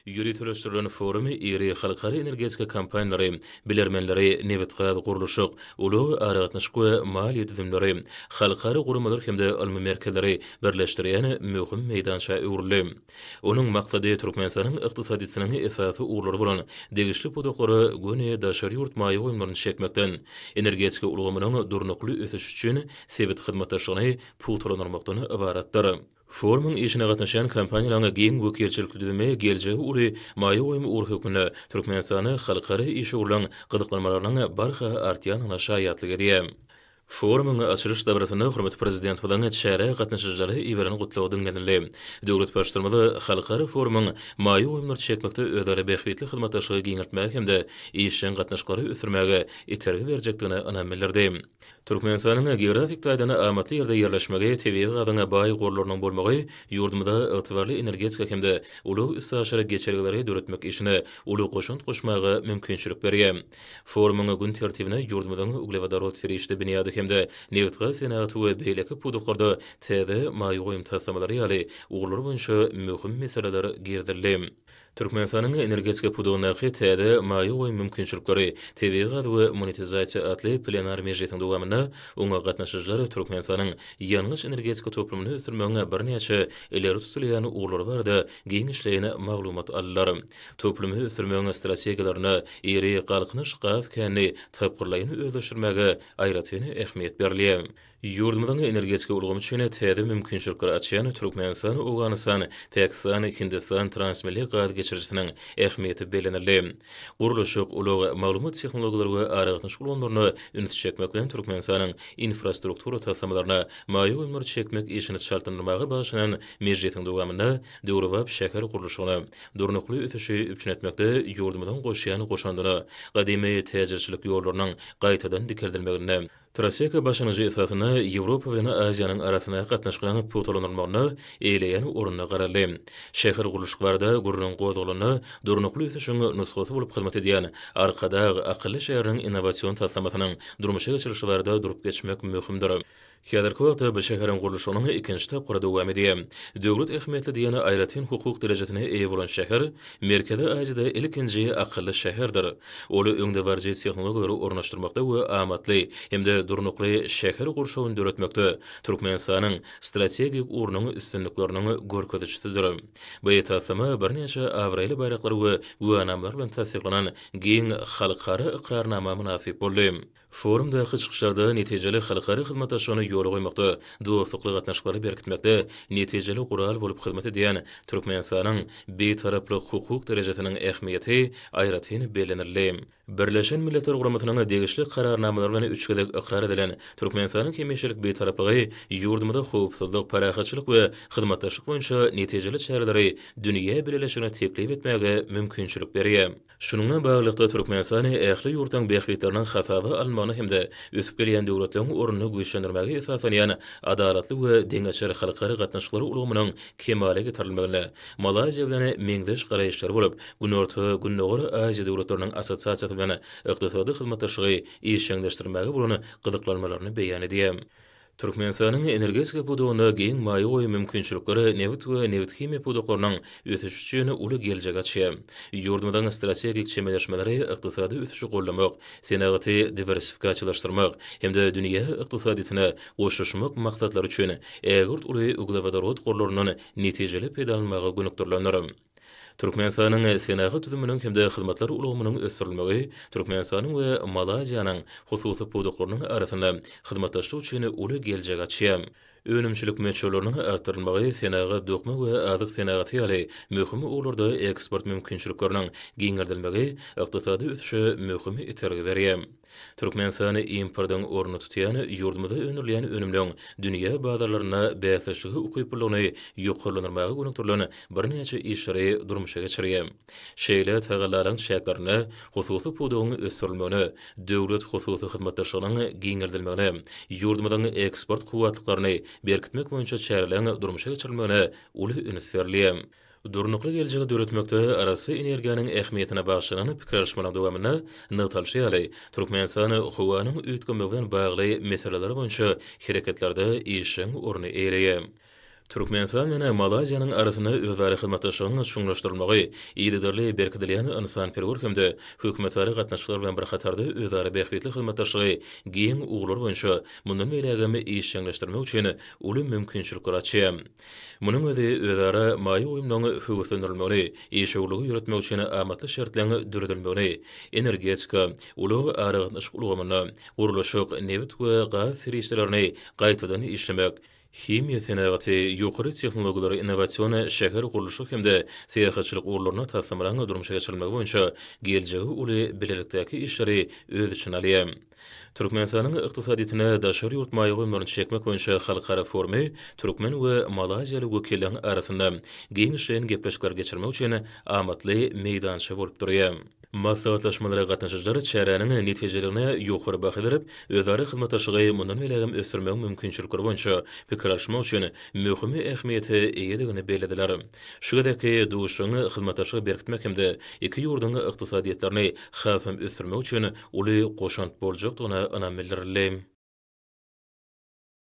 Ýöriteleşdirilen forum iri halkara energetika kompaniýalary, bilermenleri, nebitgaz, gurluşyk, ulag, aragatnaşyk we maliýe düzümleri, halkara guramalar hem-de ylmy merkezleri birleşdirýän möhüm meýdança öwrüldi. Onuň maksady Türkmenistanyň ykdysadyýetiniň esasy ugurlary bolan degişli pudaklara göni daşary ýurt maýa goýumlaryny çekmekden, energetika ulgamynyň durnukly ösüşi üçin sebit hyzmatdaşlygyny pugtalandyrmakdan ybaratdyr. Forumyň işine gatnaşýan kompaniýalaryň giň wekilçilikli düzümi geljegi uly maýa goýum ugry hökmünde Türkmenistana halkara işewürligiň gyzyklanmalarynyň barha artýandygyna şaýatlyk edýär. Forumyň açylyş dabarasynda hormatly Prezidentimiziň çärä gatnaşyjylara iberen gutlagy diňlenildi. Döwlet Baştutanymyz halkara forumyň maýa goýumlary çekmekde özara bähbitli hyzmatdaşlygy giňeltmäge hem-de işjeň gatnaşyklary ösdürmäge itergi berjekdigine ynam bildirdi. Türkmenistanyň geografik taýdan amatly ýerde ýerleşmegi, tebigy gazyň baý gorlarynyň bolmagy ýurdumyza ygtybarly energetika hem-de ulag-üstaşyr geçelgeleri döretmek işine uly goşant goşmaga mümkinçilik berýär. Forumyň gün tertibine ýurdumyzyň uglewodorod serişde binýady hem-de nebitgaz senagaty we beýleki pudaklarda täze maýa goýum taslamalary ýaly ugurlar boýunça möhüm meseleler girizildi. Türkmenistanyň energetika pudagyndaky täze maýa goýum mümkinçilikleri, tebigy gaz we monetizasiýa atly plenar mejlisiň dowamynda oňa gatnaşyjylar Türkmenistanyň ýangyç-energetika toplumyny ösdürmegiň birnäçe ileri tutulýan ugurlary barada giňişleýin maglumat aldylar. Toplumy ösdürmegiň strategiýalarynda iri Galkynyş gaz känini tapgyrlaýyn özleşdirmäge aýratyn ähmiýet berilýär. Ýurdumyzyň energetika ulgamy üçin täze mümkinçilikleri açýan Türkmenistan, Owganystan, Pakistan, Hindistan transmilli gaz geçirijisiniň ähmiýeti bellenildi. Gurluşyk, ulag, maglumat tehnologiýalary we aragatnaşyk ulgamlaryna üns çekmek bilen Türkmenistanyň infrastruktura taslamalaryna maýa goýumlary çekmek işini çaltlandyrmaga bagyşlanan mejlisiň dowamynda döwrebap şäher gurluşygyna, durnukly ösüşi üpjün etmekde ýurdumyzyň goşýan goşandyna, gadymy täjirçilik ýollarynyň gaýtadan dikeldilmeginde, Traseka başlangyjy esasynda Ýewropa bilen Aziýanyň arasyndaky gatnaşyklaryň pugtalandyrylmagyna eýeleýän ornuna garaldy. Şähergurluşyk barada gürrüň gozgalanda, durnukly ösüşiň nusgasy bolup hyzmat edýän Arkadag akylly şäheriniň innowasion taslamasynyň durmuşa geçirilişi barada durup geçmek möhümdir. Häzirki wagtda bu şäheriň gurluşygynyň ikinji tapgyry dowam edýär. Döwlet ähmiýetli diýen aýratyn hukuk derejesine eýe bolan şäher Merkezi Aziýada ilkinji akylly şäherdir. Ol öňdebaryjy tehnologiýalary ornaşdyrmakda we amatly hem-de durnukly şäher gurşawyny döretmekde Türkmenistanyň strategik ugrunyň üstünlikleriniň görkezijisidir. Bu taslama birnäçe abraýly baýraklar we güwänamalar bilen tassyklanan giň halkara ykrarnama mynasyp boldy. Forumdaky çykyşlarda netijeli halkara hyzmatdaşlygyny ýola goýmakda, dostlukly gatnaşyklary berkitmekde netijeli gural bolup hyzmat edýän Türkmenistanyň Bitaraplyk hukuk derejesiniň ähmiýeti aýratyn bellenildi. Birleşen Milletler Guramasynyň degişli Kararnamalary bilen üç gezek ykrar edilen Türkmenistanyň hemişelik Bitaraplygy ýurdumyza howpsuzlyk, parahatçylyk we hyzmatdaşlyk boýunça netijeli çäreleri dünýä bileleşigine teklip etmäge mümkinçilik berýär. Şunuň bilen baglylykda, Türkmenistan ähli ýurtlaryň bähbitleriniň hasaba alynmagyna hem-de ösüp gelýän döwletleriň ornuny güýçlendirmäge esaslanýan adalatly we deňeçer halkara gatnaşyklary ulgamynyň kemala getirilmeginde Malaýziýa bilen meňzeş garaýyşlary bolup, Günorta, Gündogar Aziýa döwletleriniň assosiasiýasy bilen ykdysady hyzmatdaşlygy işjeňleşdirmäge bolan gyzyklanmalaryny beýan edýär. Türkmenistanyň energetika pudagynda giň maýa goýum mümkinçilikleri nebit we nebithimiýa pudaklarynyň ösüşi üçin uly geljek açýar. Ýurdumyzyň strategik çemeleşmeleri ykdysady ösüşi goldamak, senagaty diwersifikasiýalaşdyrmak hem-de dünýä ykdysadyýetine goşulyşmak maksatlary üçin ägirt uly uglewodorod gorlaryndan netijeli peýdalanmaga gönükdirilendir. Türkmenistanyň senagat düzüminiň hem-de hyzmatlar ulgamynyň ösdürilmegi Türkmenistanyň we Malaýziýanyň hususy pudaklarynyň arasynda hyzmatdaşlyk üçin uly geljek açýar. Önümçilik möçberleriniň artdyrylmagy senagat, dokma we azyk senagaty ýaly möhüm ugurlarda eksport mümkinçilikleriniň giňeldilmegi ykdysady ösüşe möhüm itergi berýär. Türkmenistan importyň ornuny tutýan ýurdumyzda öndürilýän önümleň dünýä bazarlarynda bäsdeşlige ukyplylygyny ýokarlandyrmaga gönükdirilen birnäçe işleri durmuşa geçirýär. Şeýle tagallalaryň çäklerinde hususy pudagyň ösdürilmegine, döwlet-hususy hyzmatdaşlygynyň giňeldilmegine, ýurdumyzyň eksport kuwwatlyklaryny berkitmek boýunça çäreleriň durmuşa geçirilmegine uly üns berilýär. Durnukly geljegi döretmekde arassa energiýanyň ähmiýetine bagyşlanan pikir alyşmalaryň dowamynda nygtalyşy ýaly, Türkmenistan howanyň üýtgemegi bilen bagly meseleler boýunça hereketlerde işjeň orny eýeleýär. Türkmenistan bilen Malaýziýanyň arasynda özara hyzmatdaşlygyň çuňlaşdyrylmagy, yzygiderli berkidilýän ynsanperwer hem-de hökümetara gatnaşyklar bilen bir hatarda özara bähbitli hyzmatdaşlygy giň ugurlar boýunça mundan beýlägem işjeňleşdirmek üçin uly mümkinçilikleri açýar. Munuň özi özara maýa goýumlaryň höweslendirilmegini, işewürligi ýöretmek üçin amatly şertleriň döredilmegini, energetika, ulag-aragatnaşyk ulgamynda, gurluşyk, nebit we gaz serişdelerini gaýtadan işlemek, Himiýa senagaty, ýokary tehnologiýalar, innowasion şäher gurluşygy hem-de syýahatçylyk ugurlarynda taslamalaryň durmuşa geçirilmegi boýunça geljegi uly bilelikdäki işleri öz içine alýar. Türkmenistanyň ykdysadyýetine daşary ýurt maýa goýumlaryny çekmek boýunça halkara forumy türkmen we malaýziýaly wekilleriň arasynda giňişleýin gepleşikleri geçirmek üçin amatly meýdança bolup durýar. Maslahatlaşmalara gatnaşyjylar çäräniň netijeligine ýokary baha berip, özara hyzmatdaşlygy mundan beýlägem ösdürmegiň mümkinçilikleri boýunça pikir alyşmak üçin möhüm ähmiýete eýedigini bellediler. Şu gezekki duşuşygyň hyzmatdaşlygy berkitmek hem-de iki ýurduň ykdysadyýetlerini hasam ösdürmek üçin uly goşant boljakdygyna ynam bildirildi.